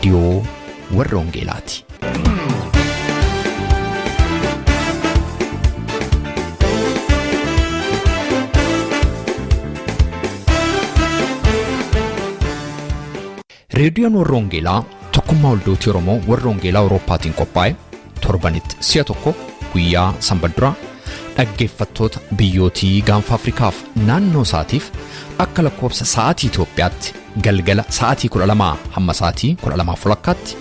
Reediyoo warra Wangeelaati. Reediyoon warra Wangeelaa tokkummaa waldootii Oromoo warra Wangeelaa Awurooppaatiin qophaa'e torbanitti si'a tokko guyyaa sanbadduraa dhaggeeffattoota biyyootii gaanfa Afrikaaf naannoo isaatiif akka lakkoofsa sa'aatii Itoophiyaatti galgala sa'aatii 12 hamma sa'aatii 12 walakkaatti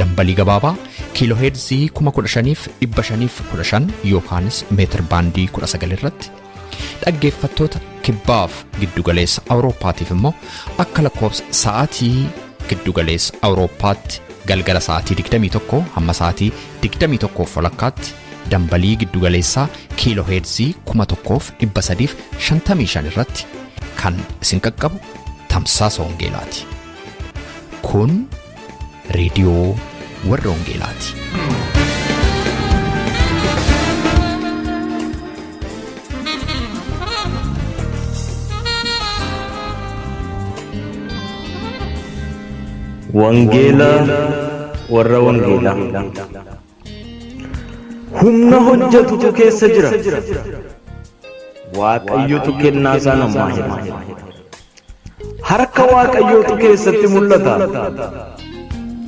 dambalii gabaabaa kiilooheerzii 15,515 yookaanis meetir baandii 19 irratti dhaggeeffattoota kibbaaf giddugaleessa Awurooppaatiif immoo akka lakkoofsa sa'aatii giddugaleessa Awurooppaatti galgala sa'aatii 21 hamma sa'aatii 21 walakkaatti dambalii giddugaleessaa kiilooheerzii 1355 irratti kan isin qaqqabu tamsaasa wangeelaati. Kun reediyoo warra wangeelaati. Wangeela warra wangeelaa. Humna hojjetutu keessa jira. Waaqayyotu kennaa isaa namaa hira. Harka Waaqayyootu keessatti mul'ata.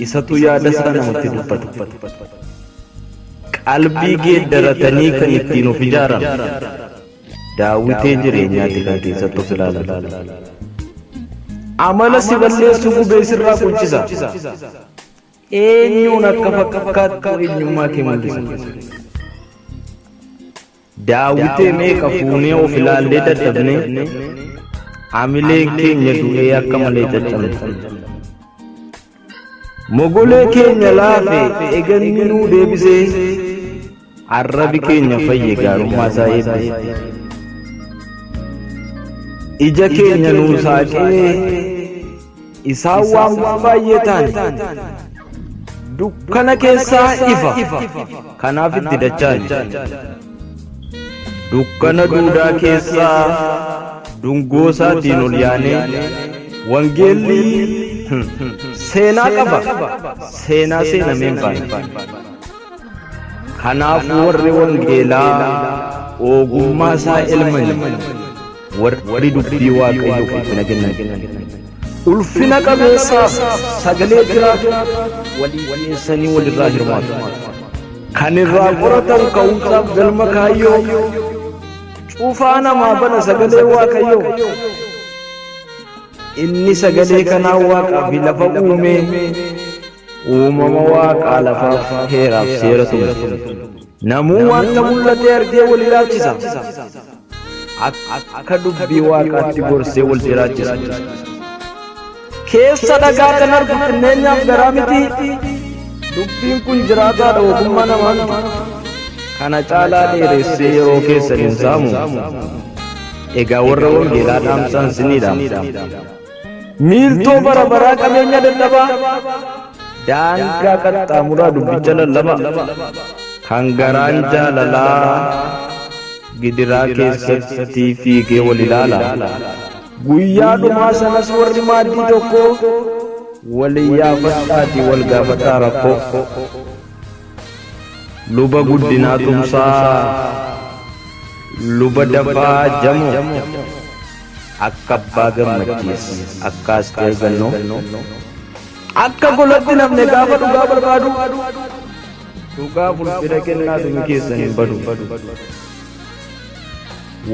Isatu yaada isaa namatti dubbata. Qalbii geeddaratanii kan ittiin of ijaaran. Daawwitee jireenyaati kan keessatti of ilaalan. Amala si balleessu gubee sirraa qunchisa. Eenyuun akka fakkaattu eenyummaa kee mul'isa. Daawwitee meeqa fuunee of ilaallee dadhabnee amileen keenya du'ee akka malee caccabne. Mogolee keenya laafe eganni nuu deebisee arrabi keenya fayye gaarummaa isaa eebbise. Ija keenya nuu saaqee isaan waan baay'ee taane dukkana keessaa ifa kanaaf itti dachaane. Dukkana duudaa keessaa dungoo isaatiin ol yaanee wangeelli seenaa qaba seenaa seenamee hin baane. Kanaafuu warri wangeelaa ogummaa isaa elmani warri dubbii waaqayyoof ulfina kennan. Ulfina qabeessaaf sagalee jiraatu walii dhiyeessanii walirraa hirmaatu. Kan irraa qoratan ka'umsaaf galma kaayyoo cufaa namaa bana sagalee waaqayyoo. Inni sagalee kanaa waaqaa fi lafa uumee uumama waaqaa lafaaf heeraaf seera tume. Namuu wanta mul'atee argee wal ilaalchisa. Akka dubbii waaqaatti gorsee wal jiraachisa. Keessa dhagaa kan argu xinneenyaaf garaa miti. Dubbiin kun jiraataadha ogummaa namaa miti. Kana caalaa dheeressee yeroo keessan hin saamu. Egaa warra wangeelaa dhaamsaan siniidha. Miiltoo bara baraa qabeenya dadhabaa. Daangaa qaxxaamuraa dubbicha lallabaa. Kan garaan jaalalaa gidiraa keessatti fiigee wal ilaala. Guyyaa dhumaa sanas warri maaddii tokkoo wal iyyaafadhaatii wal gaafadhaa rakkoo. Luba Guddinaa Tumsaa, Luba Dafaa Jamoo, akka Abbaa Gammachiis, akka Asteer Gannoo, akka golatti namne gaafa dhugaa barbaadu, dhugaaf ulfina kennaa dhumi keessan hin badu.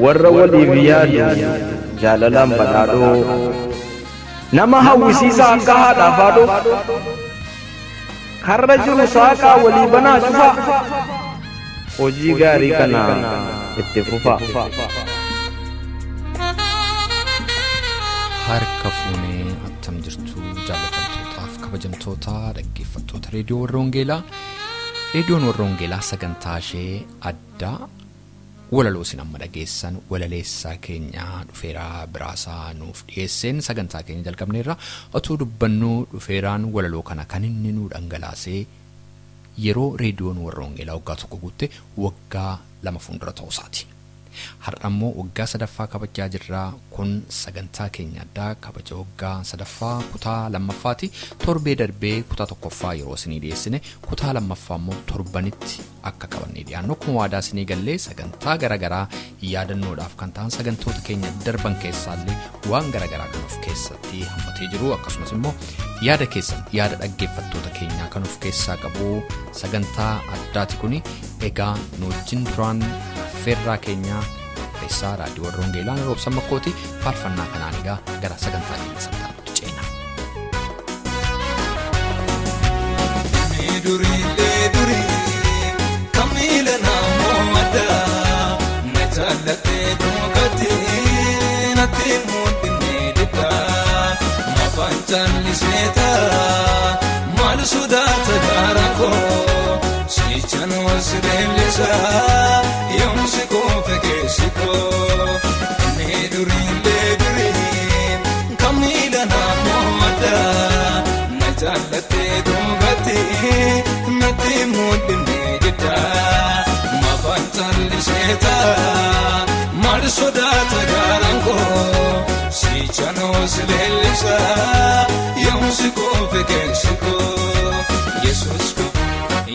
Warra waliif yaadu jaalalaan badhaadhoo, nama hawwisiisaa akka haadhaaf haadhoo. Karra jiru saaqaa walii banaa cufaa. Hojii gaarii kana itti fufaa. Harka fuunee attam jirtu jaallatamtootaaf kabajamtoota dhaggeeffattoota reediyoo warra wangeelaa. Reediyoon warra wangeelaa sagantaa ishee addaa Walaloo isin amma dhageessan walaleessaa keenya Dhufeeraa Biraasaa nuuf dhiyeesseen sagantaa keenya jalqabneerra. Otuu dubbannuu Dhufeeraan walaloo kana kan inni nuu dhangalaase yeroo Reediyoon Warra Wangeelaa waggaa tokko guutte waggaa lama fuuldura ta'uu isaati. Har'a immoo waggaa sadaffaa kabajaa jirra. Kun sagantaa keenya addaa kabaja waggaa sadaffaa kutaa lammaffaati. Torbee darbee kutaa tokkoffaa yeroo isinii dhiyeessine, kutaa lammaffaa immoo torbanitti akka qabannee dhiyaannu akkuma waadaa isinii gallee, sagantaa garaagaraa yaadannoodhaaf kan ta'an, sagantoota keenya darban keessaallee waan garaagaraa kan of keessatti hammatee jiru, akkasumas immoo yaada keessan, yaada dhaggeeffattoota keenyaa kan of keessaa qabu sagantaa addaati kuni. Egaa nu wajjin duraan affeerraa keenyaa qopheessaa Raadiyoo Warra Wangeelaa Roobsan Makkooti. Faarfannaa kanaan egaa gara sagantaa keenya sattaanutti ceena. Duriilee durii kan miila namoo addaa na jaallattee dhokatee natti mul'inee diddaa mafaan caalliseeta maal sodaata gaara koo siichan wasi leellisa yoomsi koo fegeessi koo. Inni duriilee durii kan miila namoo addaa na jaallattee dhokatee natti mul'inee diddaa mafaan caalliseeta maal sodaata gaaraan koo siichan wasi leellisa yoomsi koo fegeessi koo. Yesuus koo,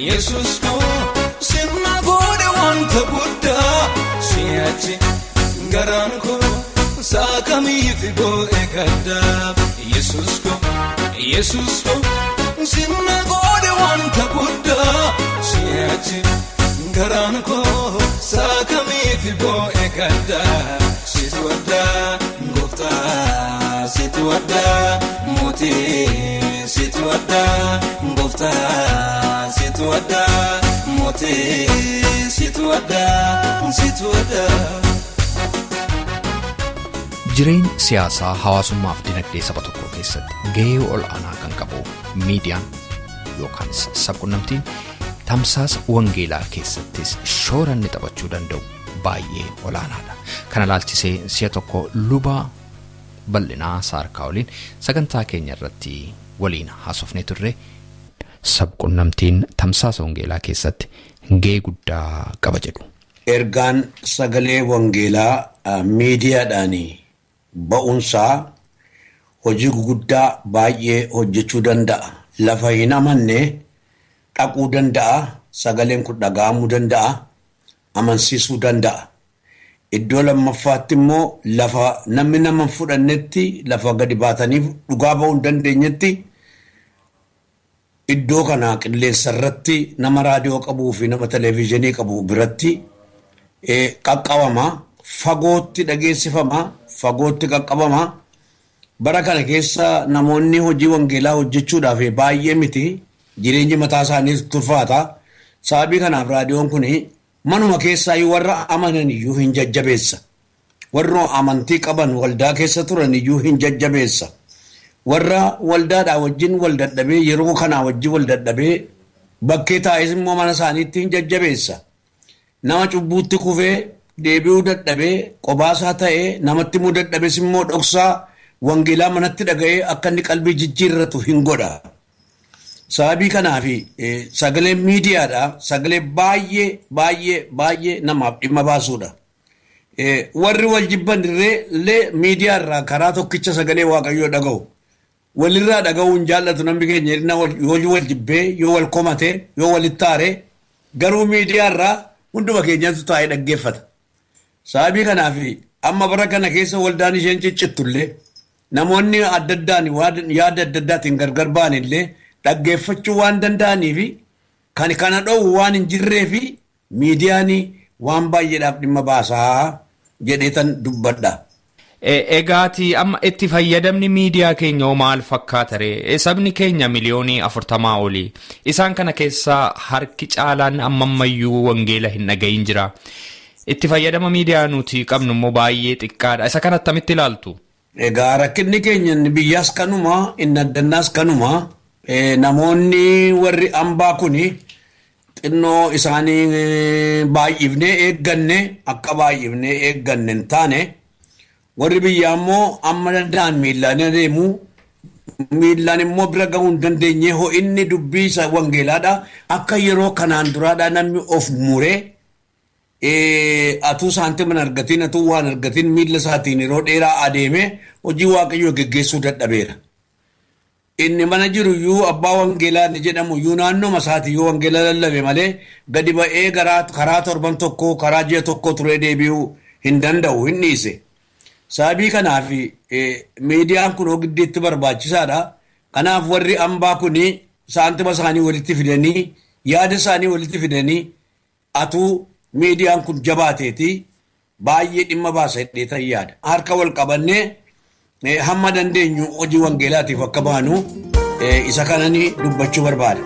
Yesuus koo, sirna godhe wanta guddaa, si'achi garaan koo saakamiif boo'e gaddaa. Yesuus koo, Yesuus koo, sirna godhe wanta guddaa, si'achi garaan koo saakamiif boo'e gaddaa. Situ addaa gooftaa, situ addaa mootii, situ addaa gooftaa, situ addaa mootii, situ addaa, situ addaa. Jireenya siyaasaa, hawaasummaa fi dinagdee saba tokkoo keessatti gahee ol aanaa kan qabu miidiyaan yookaan sabqunnamtiin tamsaasa wangeelaa keessattis shoora inni taphachuu danda'u baay'ee olaanaadha. Kana ilaalchisee si'a tokko luba Bal'inaa Saarkaa waliin sagantaa keenya irratti waliin haasofnee turre. Sabqunnamtiin tamsaasa wangeelaa keessatti gahee guddaa qaba jedhu. Ergaan sagalee wangeelaa miidiyaadhaan ba'uunsaa hojii guguddaa baay'ee hojjechuu danda'a. Lafa hin amanne dhaquu danda'a. Sagaleen kun dhaga'amuu danda'a. Amansiisuu danda'a. Iddoo lammaffaatti immoo lafa namni nama hin fudhannetti, lafa gadi baataniif dhugaa ba'uu hin dandeenyetti, iddoo kana qilleensa irratti nama raadiyoo qabuu fi nama televezyiinii qabu biratti qaqqabama. Fagootti dhageessifama. Fagootti qaqqabama. Bara kana keessa namoonni hojii wangeelaa hojjechuudhaaf baay'ee miti. Jireenyi mataa isaanii turfaata. Sababii kanaaf raadiyoon kun manuma keessaa warra amanan iyyuu hin jajjabeessa. Warra amantii qaban waldaa keessa turan iyyuu hin jajjabeessa. Warra waldaadhaa wajjin wal dadhabee, yeroo kanaa wajjin wal dadhabee bakkee taa'es immoo mana isaaniitti hin jajjabeessa. Nama cubbuutti kufee deebi'uu dadhabee qobaasaa ta'ee namatti immoo dadhabes immoo dhoksaa wangeelaa manatti dhaga'ee akka inni qalbii jijjiirratu hin godha. Sababii kanaaf sagaleen miidiyaadha. Sagalee baay'ee baay'ee baay'ee namaaf dhimma baasuudha. Warri wal jibban illee miidiyaa irraa karaa tokkicha sagalee Waaqayyoo dhaga'u. Walirraa dhaga'uu hin jaallatu namni keenya, yoo wal jibbee, yoo wal komate, yoo walitti aare, garuu miidiyaa irraa hunduma keenyatu taa'ee dhaggeeffata. Sababii kanaaf amma bara kana keessa waldaan isheen ciccittu illee, namoonni adda addaan yaada adda addaatiin gargar ba'an illee dhaggeeffachuu waan danda'anii fi kan kana dhoowwu waan hin jirree fi miidiyaan waan baay'eedhaaf dhimma baasaa jedheetan dubbadha. Egaati amma itti fayyadamni miidiyaa keenya hoo maal fakkaata ree? Sabni keenya miliyoonii 40 oli. Isaan kana keessaa harki caalaan amma ammayyuu wangeela hin dhagahin jira. Itti fayyadama miidiyaa nuti qabnu immoo baay'ee xiqqaadha. Isa kana attamitti ilaaltu? Egaa rakkinni keenya inni biyyaas kanuma, inni addannaas kanuma. Namoonni warri ambaa kuni xinnoo isaanii baay'ifnee eegganne, akka baay'ifnee eegganne hin taane. Warri biyyaa immoo amma danda'an miillaan adeemu. Miillaan immoo bira gahuu hin dandeenye. Ho'inni dubbii isa wangeelaadha. Akka yeroo kanaan duraadha namni of muree Atuu saantima hin argatin, atuu waan argatin miilla isaatiin yeroo dheeraa adeeme hojii Waaqayyoo geggeessuu dadhabeera. Inni mana jiru iyyuu abbaa wangeelaa inni jedhamu iyyuu naannooma isaatii yoo wangeela lallabe malee gadi ba'ee karaa torban tokkoo karaa ji'a tokkoo turee deebi'uu hin danda'u, hin dhiise. Sababii kanaaf miidiyaan kun giddiitti barbaachisaadha. Kanaaf warri ambaa kun saantima isaanii walitti fidanii, yaada isaanii walitti fidanii, atuu miidiyaan kun jabaateeti baay'ee dhimma baasa jedhee yaada. Harka wal qabannee hamma dandeenyu hojii wangeelaatiif akka baanu isa kanani dubbachuu barbaada.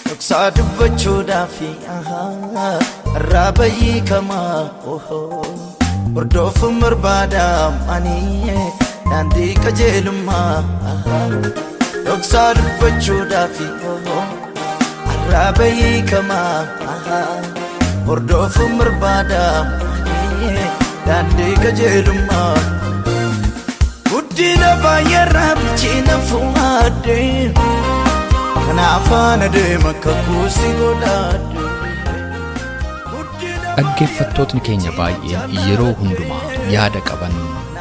Dhoksaa dubbachuudhaaf irraa bayyii kamaa hordofuun barbaadaam ani daandii qajeelummaa. Dhoksaa dubbachuudhaaf irraa bayyii kamaa hordofuun barbaadaam ani daandii qajeelummaa. Guddina baay'eerraa bilchina fuudhee, kanaaf faana deema akka kuusi godhaadhe. Dhaggeeffattootni keenya baay'een yeroo hundumaa yaada qaban,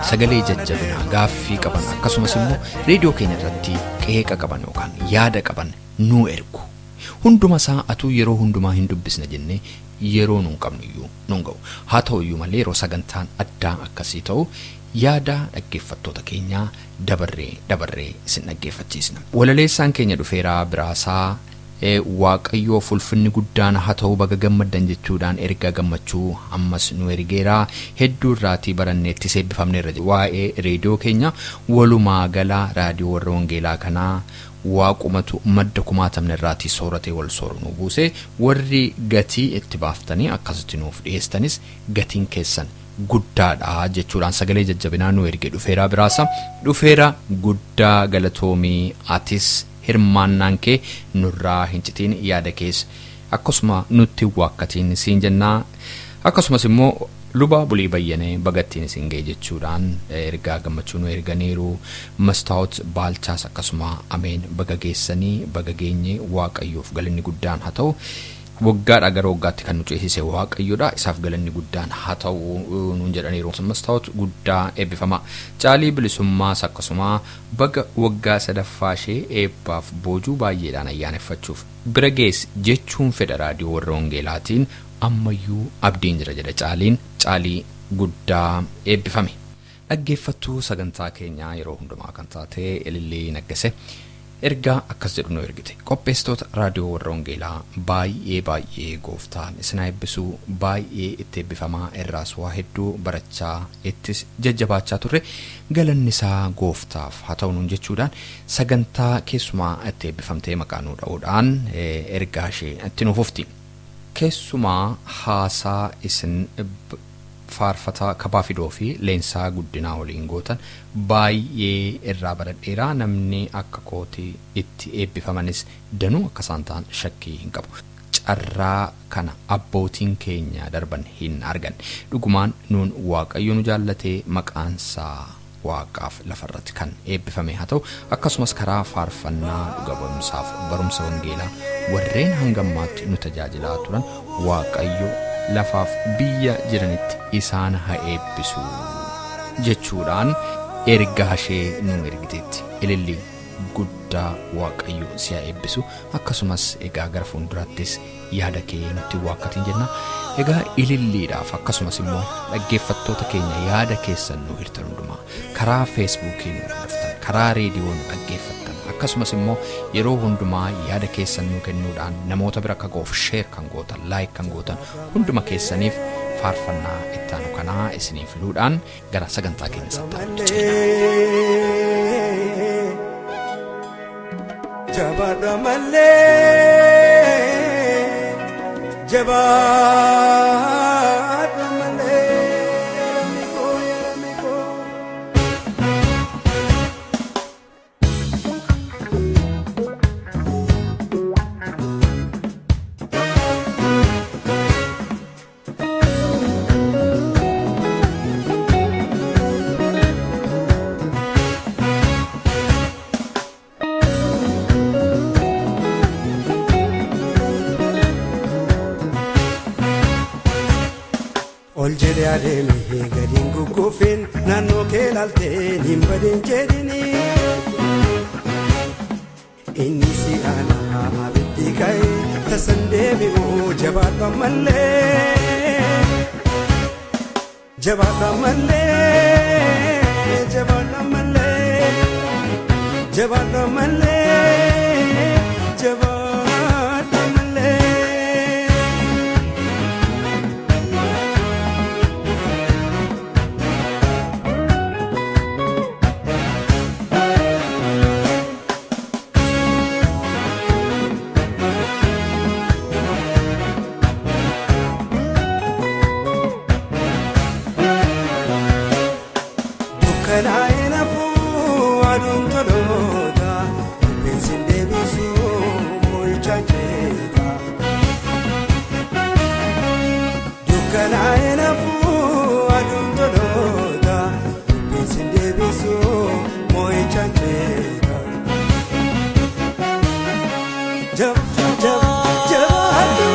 sagalee jajjabinaa, gaaffii qaban, akkasumas immoo reediyoo keenya irratti qeeqa qaban yookaan yaada qaban nuu ergu. Hunduma isaa atuu yeroo hundumaa hin dubbisna jennee yeroo nuun qabnu iyyuu nuun ga'u. Haa ta'u iyyuu malee yeroo sagantaan addaa akkasii ta'u yaada dhaggeeffattoota keenyaa dabarree dabarree isin dhaggeeffachiisna. Walaleessaan keenya Dhufeeraa Biraasaa Waaqayyoof ulfinni guddaan haa ta'u, baga gammaddan jechuudhaan ergaa gammachuu ammas nu ergeera. Hedduu irraatii baranneettis eebbifamneerra. Waa'ee reediyoo keenya, walumaa gala raadiyoo warra wangeelaa kanaa, waaqumatu madda kumaatamne irraatii sooratee wal sooru nu buuse. Warri gatii itti baaftanii akkasitti nuuf dhiyeessanis gatiin keessan guddaadha jechuudhaan sagalee jajjabinaa nu erge Dhufeeraa Biraasa. Dhufeera, guddaa galatoomii. Atis hirmaannaan kee nurraa hin citiin, yaada kees akkasuma nutti waakkatiin siin jennaa. Akkasumas immoo Luba Bulii Bayyanee bagattiin isin ga'e jechuudhaan ergaa gammachuu nu erganiiru. Mastaawot Baalchaas akkasuma ameen, baga geessanii, baga geenye, Waaqayyoof galanni guddaan haa ta'u. Waggaadhaa gara waggaatti kan nu ceesise Waaqayyoodha. Isaaf galanni guddaan haa ta'u nuun jedhaniiru. Mastaawot, guddaa eebbifama. Caalii Bilisummaas akkasuma baga waggaa sadaffaa ishee eebbaaf boojuu baay'eedhaan ayyaaneffachuuf bira geesse jechuun fedha raadiyoo warra wangeelaatiin ammayyuu abdiin jira jedha Caaliin. Caalii, guddaa eebbifame. Dhaggeeffattuu sagantaa keenyaa yeroo hundumaa kan taate Ilillii Naggase ergaa akkas jedhu nu ergite: "Qopheessitoota raadiyoo warra wangeelaa, baay'ee baay'ee gooftaan isin haa eebbisuu. Baay'ee itti eebbifamaa, irraas waa hedduu barachaa, ittis jajjabaachaa turre. Galanni isaa gooftaaf haa ta'u" nuun jechuudhaan sagantaa keessumaa itti eebbifamtee maqaa nuu dha'uudhaan ergaa ishee itti nuuf fufti. "Keessumaa haasaa isin faarfataa Kabaa Fidoo fi Leensaa Guddinaa waliin gootan baay'ee irraa baradheera. Namni akka kooti itti eebbifamanis danuu akka isaan ta'an shakkii hin qabu. Carraa kana abbootiin keenya darban hin arganne. Dhugumaan nuun Waaqayyo nu jaallatee, maqaansaa waaqaaf lafarratti kan eebbifame haa ta'u. Akkasumas karaa faarfannaa, dhuga ba'umsaaf barumsa wangeelaa warreen hangammaatti nu tajaajilaa turan Waaqayyo lafaaf biyya jiranitti isaan haa eebbisu" jechuudhaan ergaa ishee nu ergiteetti. Ililli, guddaa Waaqayyo si haa eebbisu. Akkasumas egaa gara fuulduraattis yaada kee nutti waakkatiin jenna. Egaa Ililliidhaaf, akkasumas immoo dhaggeeffattoota keenya yaada keessan nu hirtan hundumaa, karaa Feesbuukii nu hordoftan, karaa reediyoo nu dhaggeeffattan, akkasumas immoo yeroo hundumaa yaada keessan nu kennuudhaan namoota bira akka ga'uuf share kan gootan, like kan gootan hunduma keessaniif faarfannaa ittaanu kanaa isinii filuudhaan gara sagantaa keenya sattaanutti ceena. Jabaadha malee, jabaadha malee, lammiikoo, lammiikoo. Jedhee adeeme gadiin gugguufin naannoo kee laaltee hin badin jedhini. Inni si aanaa abiddi ka'e tasan deebi'u jabaadhu ammallee. Jabaadhu ammallee jabaadhu ammallee jabaadhu ammallee jabaadhu ammallee. Dukkanaa'ee nafuu aduun toloota rifeensi deebisuu mo'ichaan jeeta. Dukkanaa'ee nafuu aduun toloota rifeensi deebisuu mo'ichaan jeeta. Jab jab jabaadhu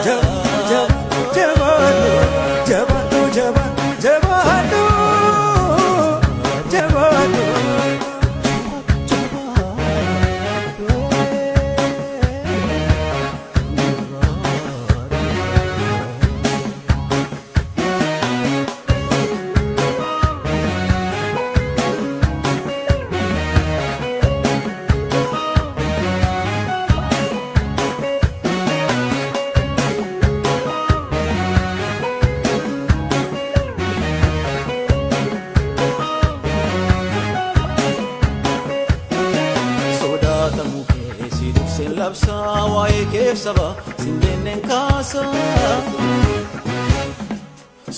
jab jab jabaadhu jabaadhu jabaadhu jabaadhu jabaadhu. Sodaatamu keessi durseen labsaa waa'ee keef saba sin kaasa.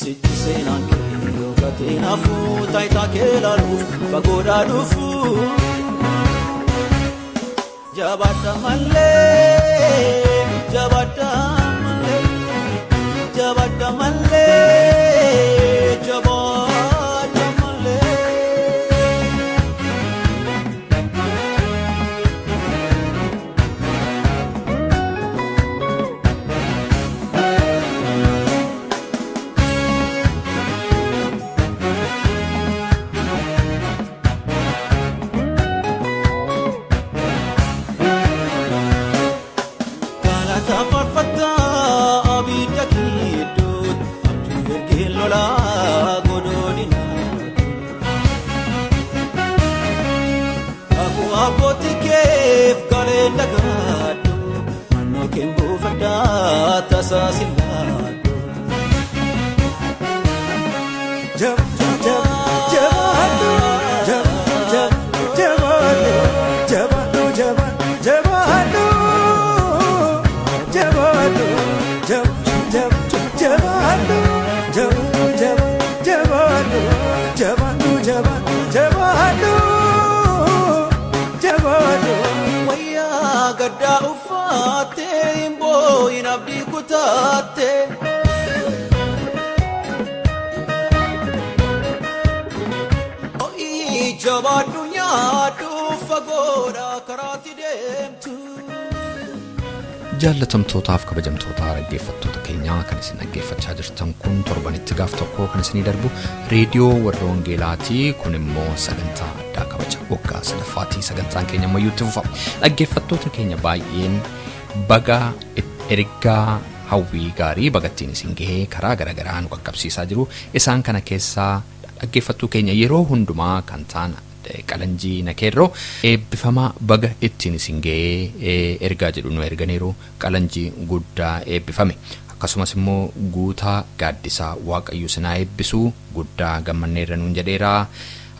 Sichi seenaan kee yookateen hafuu taayitaa kee laaluuf fagoodhaa dhufu. Jabaadha malee jabaadha malee jabaadha malee jabaadha malee. Galata faarfattaa abidda gidduutti abjuu ergee lolaa godoodina. Kakuu abbootii keef galee dagaadhu mannoo keen buufadhaa tasaa si laadhu. Jab jab jabaadhu jab jab jabaadhu jabaadhu jabaadhu jabaadhu jabaadhu jab jab jabaadhu jab jab jabaadhu jabaadhu jabaadhu jabaadhu jabaadhu. Wayyaa gaddaa uffattee hin boo'in abdii kutaattee. Ho'i jabaadhu nyaadhu fagoodha karaatti deemtu. Jaallatamtootaaf kabajamtoota dhaggeeffattoota keenyaa, kan isin dhaggeeffachaa jirtan kun torbanitti gaaf tokko kan isinii darbu reediyoo warra Wangeelaatii. Kun immoo sagantaa addaa kabaja waggaa sadaffaatii. Sagantaan keenya ammayyuutti fufa. Dhaggeeffattoota keenya baay'een baga ergaa hawwii gaarii bagattiin isin gahee karaa garaagaraa nu qaqqabsiisaa jiru. Isaan kana keessaa dhaggeeffattuu keenya yeroo hundumaa kan ta'an Qalanjii Nakeerroo eebbifamaa, baga ittiin isin gahee ergaa jedhu nu erganiiru. Qalanjii, guddaa eebbifame. Akkasumas immoo Guutaa Gaaddisaa, Waaqayyo sinaa eebbisuu, guddaa gammanneerra nuun jedheera.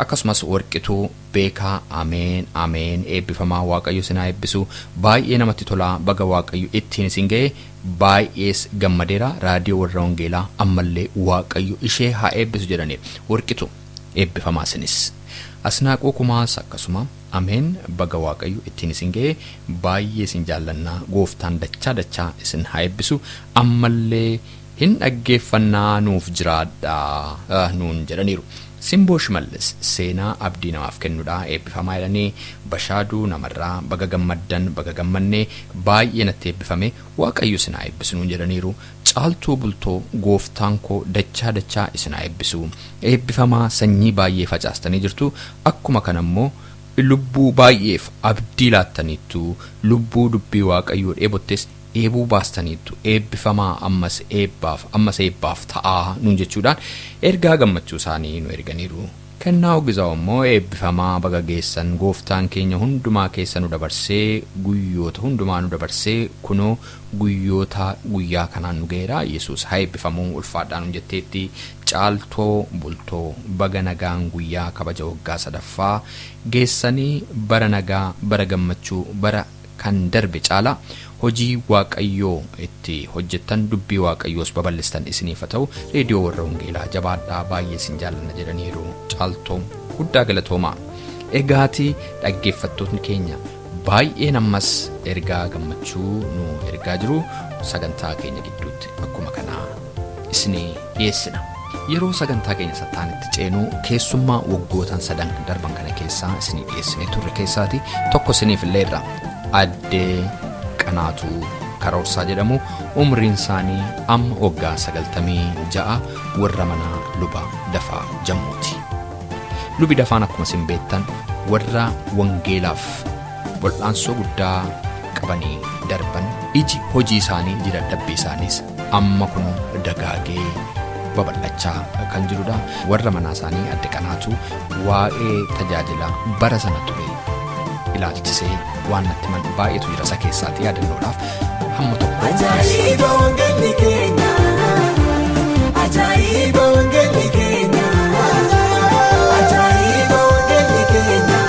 Akkasumas Warqituu Beekaa, ameen ameen, eebbifamaa, Waaqayyo sinaa eebbisuu, baay'ee namatti tolaa, baga Waaqayyo ittiin isin ga'e, baay'ees gammadeera, raadiyoo warra Wangeelaa ammallee Waaqayyo ishee haa eebbisu jedhaniiru. Warqitu, eebbifamaa isinis. Asnaaquu Kumaas akkasuma, ameen, baga Waaqayyo ittiin isin ga'e, baay'ee isin jaallannaa, gooftaan dachaa dachaa isin haa eebbisu, ammallee hin dhaggeeffannaa, nuuf jiraadhaa nuun jedhaniiru. Simboo Shimallis seenaa abdii namaaf kennudha eebbifamaa jedhanii Bashaaduu Namarraa baga gammaddan baga gammannee baay'ee natti eebbifame Waaqayyo isin haa eebbisu nuun jedhaniiru. Caaltuu Bultoo gooftaan koo dachaa dachaa isin haa eebbisu. Eebbifamaa sanyii baay'ee facaastanii jirtu akkuma kana immoo lubbuu baay'eef abdii laattaniittu lubbuu dubbii Waaqayyoo dheebottes dheebuu baastaniittu eebbifamaa ammas eebbaaf ammas eebbaaf ta'aa nuun jechuudhaan ergaa gammachuu isaanii nu erganiiru. Kennaa Ogizaw immoo eebbifamaa baga geessan gooftaan keenya hundumaa keessa nu dabarsee guyyoota hundumaa nu dabarsee kunoo guyyoota guyyaa kanaan nu ga'eera Yesuus haa eebbifamuu ulfaadhaa nuun jetteetti. Caaltoo Bultoo baga nagaan guyyaa kabaja waggaa sadaffaa geessanii bara nagaa bara gammachuu bara kan darbe caalaa hojii Waaqayyoo itti hojjettan dubbii Waaqayyoos babal'istan isiniif haa ta'u Reediyoo Warra Wangeelaa jabaadhaa baay'ee isin jaallanna jedhaniiru Caaltoo guddaa galatoomaa. Egaati dhaggeeffattootni keenya baay'een ammas ergaa gammachuu nu ergaa jiru sagantaa keenya gidduutti akkuma kanaa isinii dhiyeessina. Yeroo sagantaa keenya sattaanitti ceenu keessummaa waggootan sadan darban kana keessaa isinii dhiyeessinee turre keessaati tokko isiniif illee irra Addee Qanaatuu Karoorsaa jedhamu umriin isaanii amma waggaa 96 warra mana Luba Dafaa Jammooti. Lubi Dafaan akkuma isin beektan warra wangeelaaf wal'aansoo guddaa qabanii darban iji hojii isaanii iji dadhabbii isaaniis amma kunoo dagaagee babal'achaa kan jirudha. Warra manaa isaanii Adde Qanaatu waa'ee tajaajila bara sana ture ilaalchisee waan natti himan baay'eetu jira isa keessaati yaadannoodhaaf hamma tokko. Ajaa'iba wangeelli keenya Ajaa'iba wangeelli keenya Ajaa'iba wangeelli keenya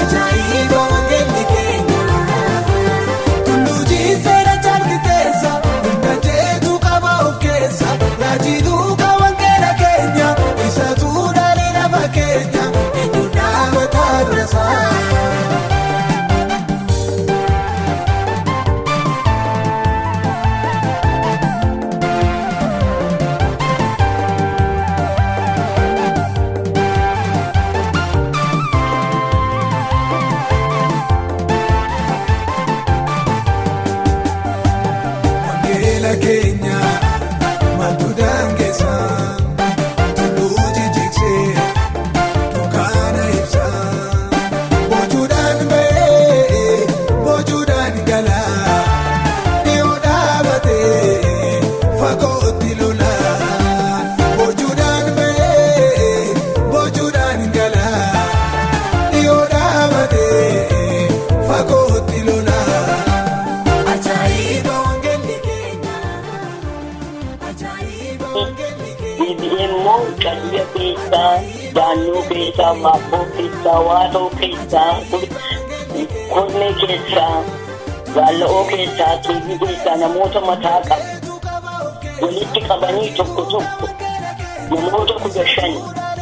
Ajaa'iba wangeelli keenya Tulluu jiisee dachaan qixxeessa Hunda jeetu qaba of keessa Raajii duukaa wangeela keenya Isatu dhaalee lafa keenya Eenyu dhaabata durasaa. Wangeela keenya maaltu daangessa tulluu jijjigsee dukkaana ibsa boojuudhaan ba'ee boojuudhaan gala dhiyoo dhaabatee fagootti lola boojuudhaan ba'ee boojuudhaan gala dhiyoo dhaabatee fagootti lola. Ajaa'iba wangeelli keenya Ajaa'iba wangeelli keenya. Deebi'ee immoo calliya keessaa, daannoo keessaa, maabboo keessaa, waatoo keessaa, kormee keessaa, gaalla'oo keessaa, tuujii keessaa namoota mataa qabu walitti qabanii tokko tokko namoota 15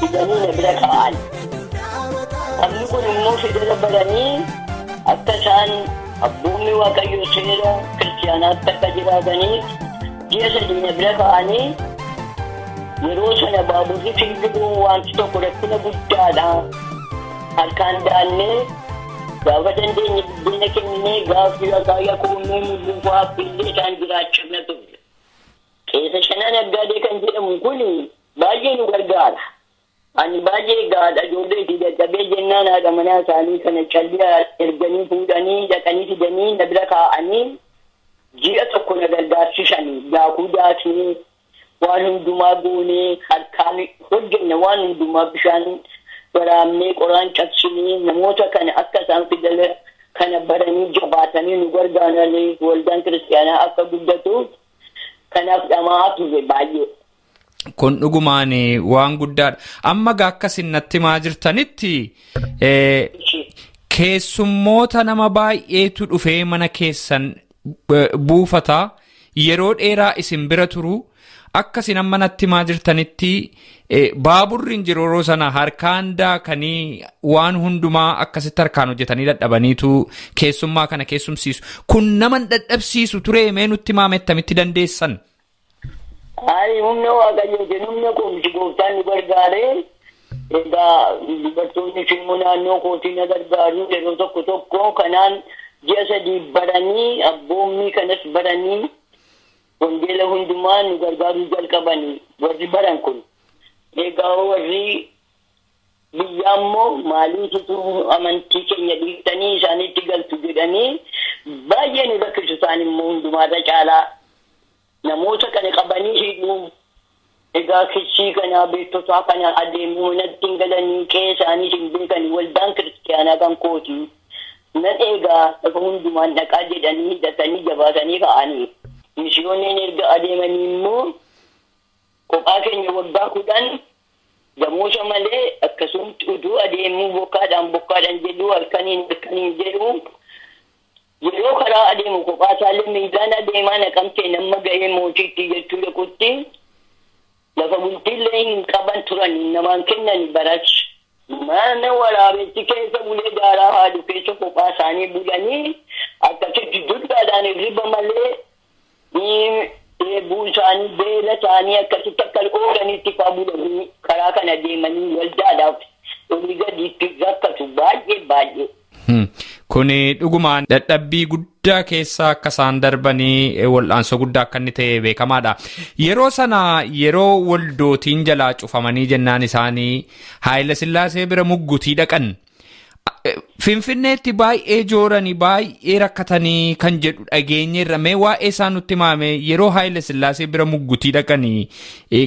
fidanii na bira kaa'an. Sabni kun immoo fidela baranii akka isaan abboommii Waaqayyoo seera kiristiyaanaatti akka jiraataniif ji'a sadii na bira kaa'anii yeroo sana baaburri fiiguun wanti tokko rakkina guddaadha. Harkaan daannee gaafa dandeenye biddeena kenninee gaaffii akaayyaa koomee mul'uu affillee isaan jiraachifna turre. Qeesa Shanaa Naggaadee kan jedhamu kun baay'ee nu gargaara. Ani baay'ee gaadha ijoollee itti dadhabee jennaan haadha manaa isaanii kana calliyaa erganii fuudhanii dhaqanii fidanii na bira kaa'anii ji'a tokko na gargaarsisanii daakuu daaknee waan hundumaa goonee harkaan hojjenne waan hundumaa bishaan waraabnee qoraan cabsinee namoota kana akka isaan fidela kana baranii jabaatanii nu gargaaranii waldaan kiristaanaa akka guddatuuf kanaaf dhama'aa turre baay'ee. Kun dhugumaan waan guddaadha. Amma gaa akka isin natti himaa jirtanitti keessummoota nama baay'eetu dhufee mana keessan buufata yeroo dheeraa isin bira turu akka isin amma natti himaa jirtanitti baaburri hin jiru yeroo sana harkaan daakanii waan hundumaa akkasitti harkaan hojjetanii dadhabaniitu keessummaa kana keessumsiisu. Kun nama hin dadhabsiisu ture mee nutti himaa mee attamitti dandeessan? Hayi humna waaqayyootiin humna koomti gooftaan nu gargaaree egaa dubartoonni immoo naannoo kootii na gargaaru yeroo tokko tokko kanaan ji'a 3 baranii abboommii kanas baranii wangeela hundumaa nu gargaaruu jalqabanii warri baran kun. Egaa warri biyyaa immoo maaliifitu amantii keenya dhiiftanii isaanitti galtu jedhanii baay'ee nu rakkisu isaan immoo hundumaarra caalaa. Namoota kana qabanii hidhuu egaa kissii kanaa beektotaa kana adeemuu manatti hin galanii qe'ee isaanii hin beekan waldaan kiristiyaanaa kan kooti. Nan eegaa lafa hundumaan dhaqaa jedhanii hidhatanii jabaatanii ka'anii. Misiyooniin erga adeemanii immoo kophaa keenya waggaa 10 gamoota malee akkasumatti utuu adeemuu bokkaadhaan bokkaadhaan jedhu halkaniin halkaniin jedhu yeroo karaa adeemu kophaa isaallee miilaan adeemaa naqamtee nama ga'ee mootiitti jechuu dhaqutti lafa bultiillee hin qaban turan namaan kennan baras. Mana waraabessi keessa bulee daaraa haadhu keessa kophaa isaanii bulanii akkasitti duddaadhaan hirriba malee dheebuu isaanii beela isaanii akkasitti akka oolanitti faa bulanii karaa kana deemanii waldaadhaaf olii gadiitti rakkatu baay'ee baay'ee. Kun dhugumaan dadhabbii guddaa keessa akka isaan darbanii wal'aansoo guddaa akka inni ta'e beekamaadha. Yeroo sana yeroo waldootiin jalaa cufamanii jennaan isaanii Haayila Sillaasee bira muggutii dhaqan. Finfinneetti baay'ee jooranii baay'ee rakkatanii kan jedhu dhageenyeerra mee waa'ee isaa nutti himaame yeroo Haayila Sillaasee bira muggutii dhaqanii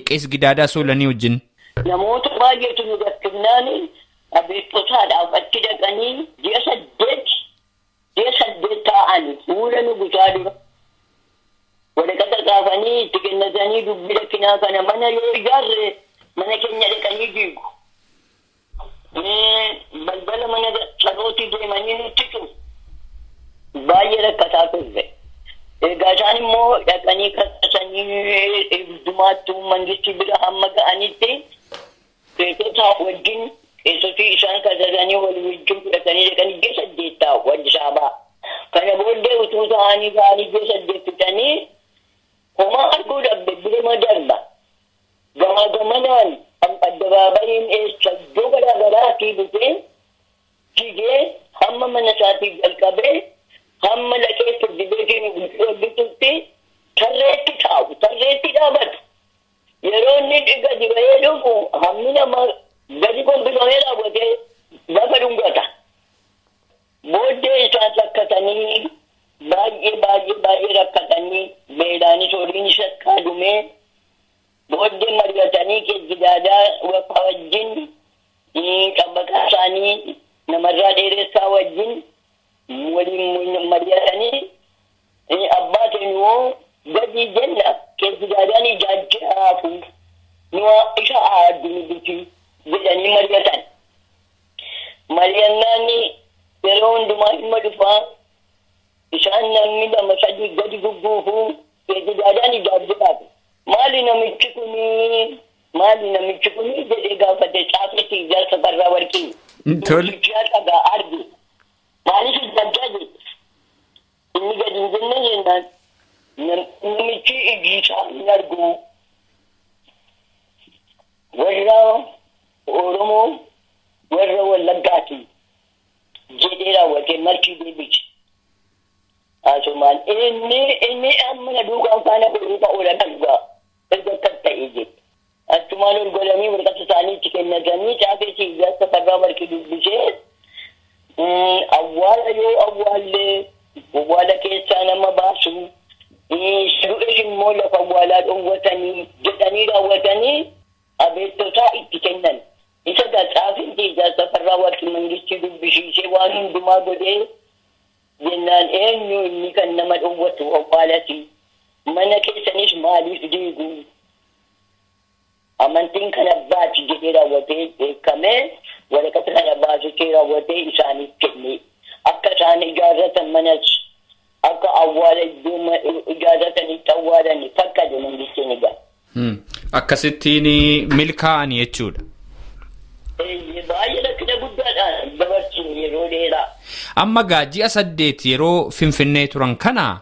Qees Gidaadaa Soolanii wajjin. Namoota baay'eetu nu rakkifnaan abeettotaadhaaf achi dhaqanii ji'a 8 taa'anii fuula nu gusaa dura. Waraqata kaafanii itti kennatanii dubbii rakkinaa kana mana yoo ijaarre mana keenya dhaqanii diigu. Balbala mana sarootii deemanii nutti cufu. Baay'ee rakkataa turre. Egaa isaan immoo dhaqanii kassasanii hundumaattuu mangisti bira hamma ga'anitti qeessota wajjin qeessotii isaan kassasanii walii wajjin fudhatanii dhaqanii ji'a 8 taa'u Addis Ababaa. Kana booddee utuu ta'anii ga'anii ji'a 8 fixanii homaa arguu dhabde biruma darba. Gamaa gamanaan addabaabayiin eessa iddoo garaa garaatii dhufee jigee hamma mana isaatii jalqabee hamma laqee firdi beetiin hojjetutti tarreetti taa'u tarreetti dhaabatu. Yeroo inni gadi ba'ee dhufu hammi nama gadi gombifamee raawwatee lafa dhungata. Booddee isaan rakkatanii baay'ee baay'ee baay'ee rakkatanii beelaanis horiin sakkaadumee booddee mari'atanii Qees Gidaadaa wajjin xabbaqaa isaanii namarraa dheeressaa wajjin waliin mari'atanii abbaa keenyoo gadi jenna Qees Gidaadaan ijaajjaafu nu isa aaddu nu biti jedhanii mari'atan. Mari'annaan yeroo hundumaa dhimma dhufaa isaan namni 2 3 gadi gugguufu Qees Gidaadaan ijaajjaafu. Maali namichi kuni maali namichi kuni jedhee gaafate caafetti ijaarsa barraa warqii. Namichi dhagaa arge. Maaliif ijaajjaa jedhe? Inni gadi hin jenne jennaan namichi iji isaa hin argu. Warra Oromoo warra Wallaggaati jedhee raawwatee marti deebise. Asumaan inni amma na duukaan faana godhuu oola kan dhugaa erga akkas ta'e jedhe. Achumaan ol godhanii warqata isaanii itti kennatanii caafeetii ijaarsa farraa warqii dubbisee awwaala yoo awwaallee awwaala keessaa nama baasu du'es immoo lafa awwaalaa dhoowwatanii jedhanii raawwatanii abeettotaa itti kennan. Isa gaa caafeetii ijaarsa farraa warqii mangistii dubbisiisee waan hundumaa godhee jennaan eenyu inni kan nama dhoowwatu awwaalati mana keessanis maaliif diigu amantiin kana baati jedhee raawwatee beekamee waraqata kana baasitee raawwatee isaaniif kenne akka isaan ijaarratan manas akka awwaala iddoo ijaarratanitti awwaalan fakkate mangistiin egaa. Akkasittiin milkaa'an jechuudha. Baay'ee rakkina guddaadhaan dabarsine yeroo dheeraa. Amma gaa ji'a 8 yeroo Finfinnee turan kana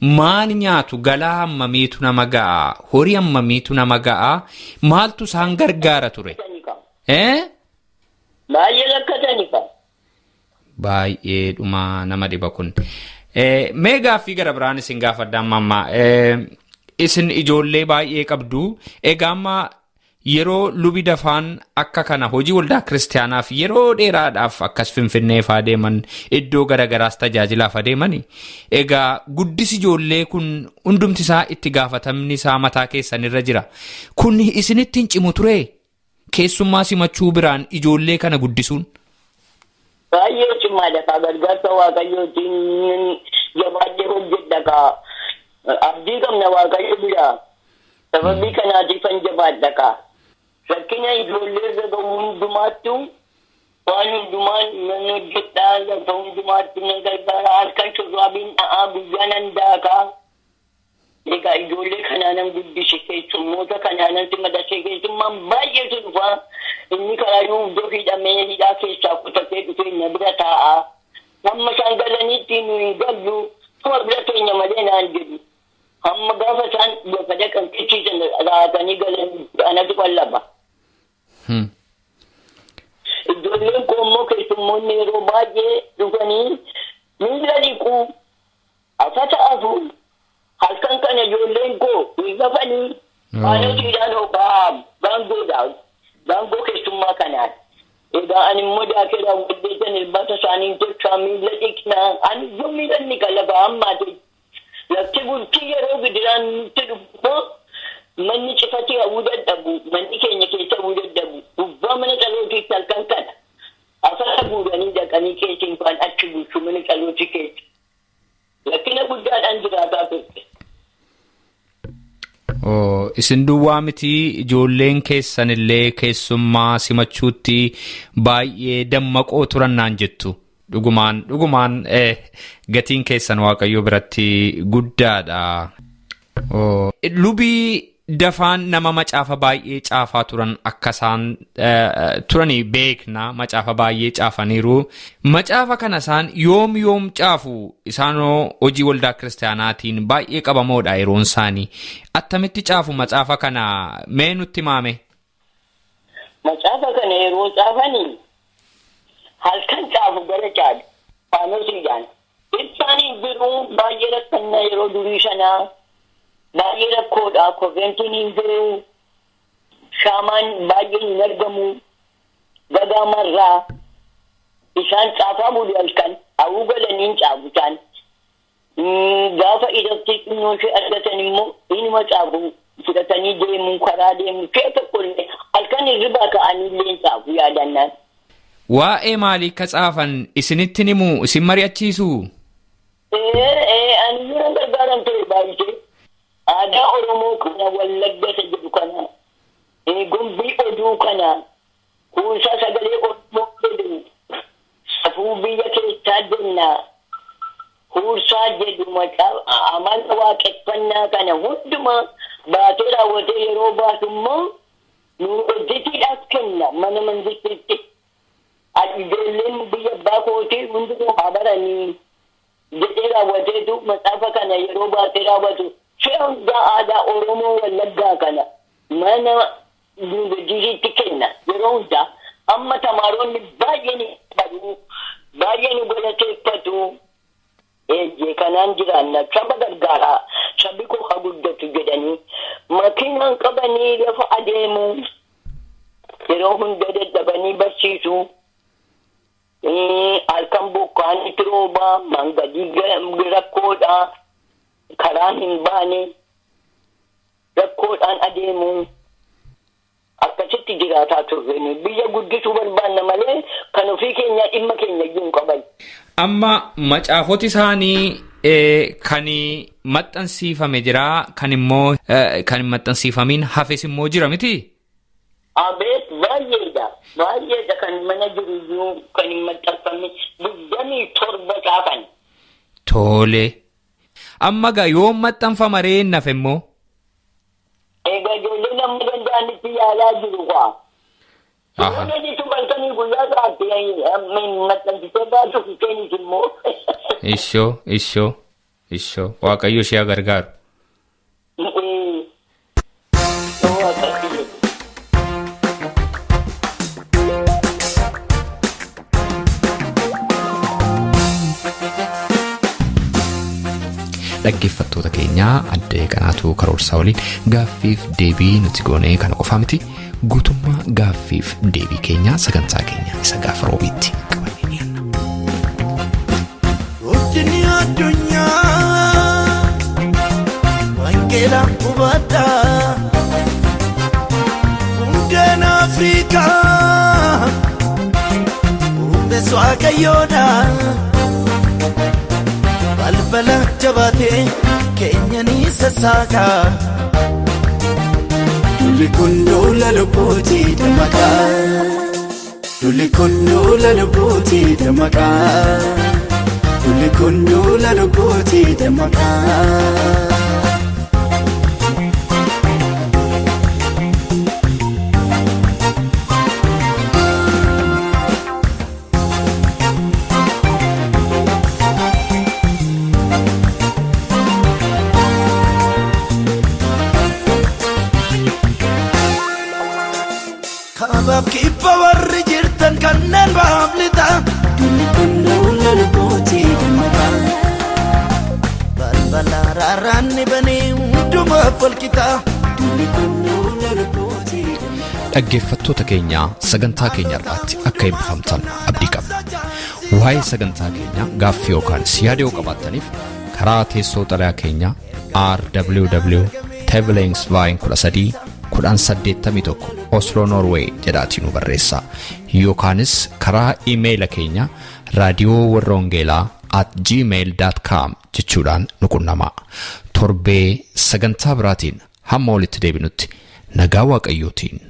Maal nyaatu? Galaa hammamiitu nama ga'a? Horii hammamiitu nama ga'a? Maaltu isaan gargaara ture? Baay'ee rakkatani ka. Baay'ee dhuma nama dhiba kun. Mee gaaffii gara biraan isin gaafadha amma amma. Isin ijoollee baay'ee qabdu. Egaa amma yeroo lubi dafaan akka kana hojii waldaa kiristaanaaf yeroo dheeraadhaaf akkas Finfinneef adeeman, iddoo garagaraas tajaajilaaf adeemani. Egaa guddis ijoollee kun hundumti isaa itti gaafatamni isaa mataa keessan irra jira. Kun isinitti hin cimu ture? Keessummaa simachuu biraan ijoollee kana guddisuun. Baay'ee cimaadha kaa, gargaarsa Waaqayyootiin jabaadhee hojjedha kaa. Abdii qabna Waaqayyo bira. Sababii kanaatiifan jabaadha kaa. Rakkina ijoollee irra gahu hundumaattu waan hundumaan nan hojjedhaa, lafa hundumaatti nan gargaara, halkan shurraabiin dha'aa, guyyaa nan daakaa. Egaa ijoollee kanaanan guddise, keessummoota kanaanan simadase, keessummaan baay'eetu dhufa. Inni karaayyuu iddoo hidhamee hidhaa keessaa kutatee dhufee na bira taa'a. Hamma isaan galaniitti nu hin gallu, tuma bira keenya malee naan jedhu. Hamma gaafa isaan lafa dhaqan qicciisan raatanii galan anatu qallaba. Ijoolleen koo immoo keessummoonni yeroo baay'ee dhufanii miila dhiquu, afata afu, halkan kana ijoolleen koo hin rafanii faanosiidhaan ho'aa gaangoodha. Gaangoo keessummaa kanaan. Egaa ani immoo daakee raawwadhee irbaata isaanii tolchaa, miila dhiqnaa, ani iyyuu miila ni qalaba hammaate. Lafti bultii yeroo gidiraan nutti dhufu manni cifatee hawwuu dadhabu, manni keenya keessa hawwuu dadhabu, gubbaa mana qalootiitti halkan kana afata guuranii dhaqanii keessiin faan achi bulchu mana qalootii keessa. Rakkina guddaadhaan jiraataa turte. Isin duwwaa miti, ijoolleen keessan illee keessummaa simachuutti baay'ee dammaqoo turan naan jettu. Dhugumaan dhugumaan gatiin keessan Waaqayyo biratti guddaadha. Lubii dafaan nama macaafa baay'ee caafaa turan akka isaan turanii beekna, macaafa baay'ee caafaniiru. Macaafa kana isaan yoom yoom caafu? Isaanoo hojii waldaa kiristaanaatiin baay'ee qabamoodha yeroon isaanii. Attamitti caafu macaafa kana, mee nutti maame? Macaafa kana yeroo caafanii halkan caafu, gara caalu faanosiidhaan. Ibsaan hin jiru, baay'ee rakkanna yeroo durii sanaa, baay'ee rakkoodha, korreentiin hin jiru, shaamaan baay'ee hin argamu, gagaamarraa isaan caafaa bulu, halkan hawuu galanii hin caafu isaan. Gaafa irratti xinnoo ishee argatan immoo inuma caafu, fudhatanii deemu, karaa deemu, ishee tokko illee halkan hirribaa ka'anii illee hin caafu yaadannaan. Waa'ee maalii akka caafan isinitti himu, isin mari'achiisu? Ee, ani yeroo gargaaran ture baay'ee. Aadaa Oromoo kana, Wallagga isa jedhu kana, gombii oduu kana, kuusaa sagalee Oromoo jedhu, safuu biyya keessaa jenna, huursaa jedhu, maqaa amala waaqeffannaa kana hundumaa baatee raawwatee yeroo baasu immoo nu hojjetiidhaaf kenna mana mangistiitti. Ijoolleen biyya abbaa kootii hundinuu haa baranii jedhee raawwateetu macaafa kana yeroo baatee raawwatu si'a hundaa aadaa Oromoo Wallaggaa kana mana yuunivarsiitiitti kenna yeroo hundaa. Amma tamaaronni baay'een baru, baay'ee nu galateeffatu. Eeyyee, kanaan jiraanna, saba gargaaraa, sabi koo haa guddatu jedhanii makiinaan qabanii lafa adeemu, yeroo hunda dadhabanii barsiisu. Halkan bokkaan itti roobaa, mangadii rakkoodha, karaan hin baane, rakkoodhaan adeemu. Akkasitti jiraataa turre. Biyya guddisuu barbaanna malee kan ofii keenyaa dhimma keenya iyyuu hin qaban. Amma macaafoti isaanii kan maxxansiifame jira, kan immoo kan hin maxxansiifamiin hafes immoo jira miti? Abeet, baay'eedha. Baay'eedha kan mana jiru iyyuu kan hin maxxanfamne 27 caafan. Tole. Amma gaa yoom maxxanfama ree nafe immoo? Egaa ijoolleen amma danda'anitti yaalaa jiru kaa. Ijoolleen itti halkanii guyyaa sa'aatti maxxansitee baatu keenis immoo. Ishoo ishoo. Ishoo Waaqayyo ishee haa gargaaru. Waaqayyo. Dhaggeeffattoota keenyaa addee Qanaatuu Karoorsaa waliin gaaffiif deebii nuti goonee kana qofaa miti guutummaa gaaffiif deebii keenyaa sagantaa keenya isa gaafa roobiitti qabannee dhiyaanna. Guddinni addunyaa wangeela hubadhaa hundeen Afrikaa humbees waaqayyoodha balbala jabaatee keenya ni sassaakaa Dulli kun duula lubbuutii dammaqaa Dulli kun duula lubbuutii dammaqaa Dulli kun duula lubbuutii dammaqaa. Kaabaaf kibba warri jirtan kanneen baaf lixaa. Dulli kun duula lubbuutii dammaqaa. Balbala raarraan banee hundumaaf wal qixaa. Dulli kun duula lubbuutii dammaqaa. Dhaggeeffattoota keenyaa sagantaa keenya irraatti akka eebbifamtan abdii qabna. Waa'ee sagantaa keenyaa gaaffii yookaan yaada yoo qabaattaniif karaa teessoo xalayaa keenyaa RWW Tevelingsveien 13 1081 Oslo Norway jedhaatii nu barreessaa. Yookaanis karaa iimeeyila keenya raadiyoo warra wangeelaa @gmail.com jechuudhaan nu qunnamaa. Torbee sagantaa biraatiin hamma walitti deebinutti nagaa Waaqayyootiin